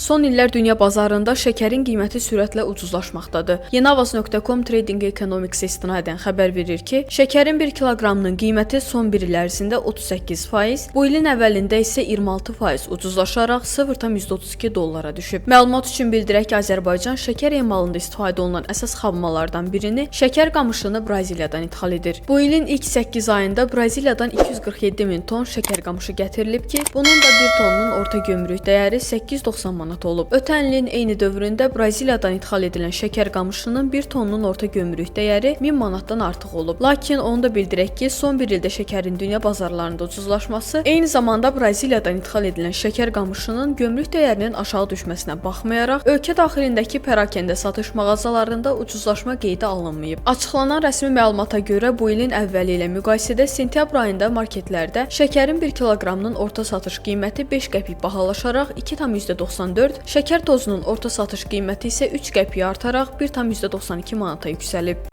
Son illər dünya bazarında şəkərin qiyməti sürətlə ucuzlaşmaqdadır. Yeniavaz.com Trading Economics istinadən xəbər verir ki, şəkərin 1 kiloqramının qiyməti son bir il ərzində 38%, bu ilin əvvəlində isə 26% ucuzlaşaraq 0,32 dollara düşüb. Məlumat üçün bildirək ki, Azərbaycan şəkər emalında istifadə olunan əsas xammallardan birini şəkər qamışını Braziliyadan idxal edir. Bu ilin ilk 8 ayında Braziliyadan 247 min ton şəkər qamışı gətirilib ki, bunun da 1 tonunun orta gömrük dəyəri 890 manat olub. Ötən ilin eyni dövründə Braziliyadan idxal edilən şəkər qamışının 1 tonunun orta gömrük dəyəri 1000 manatdan artıq olub. Lakin onu da bildirək ki, son bir ildə şəkərin dünya bazarlarında ucuzlaşması, eyni zamanda Braziliyadan idxal edilən şəkər qamışının gömrük dəyərinin aşağı düşməsinə baxmayaraq, ölkə daxilindəki pərakəndə satış mağazalarında ucuzlaşma qeydə alınmayıb. Açıqlanan rəsmi məlumata görə bu ilin əvvəli ilə müqayisədə sentyabr ayında marketlərdə şəkərin 1 kiloqramının orta satış qiyməti 5 qəpik bahalaşaraq 2,94, şəkər tozunun orta satış qiyməti isə 3 qəpik artaraq 1,92 manata yüksəlib.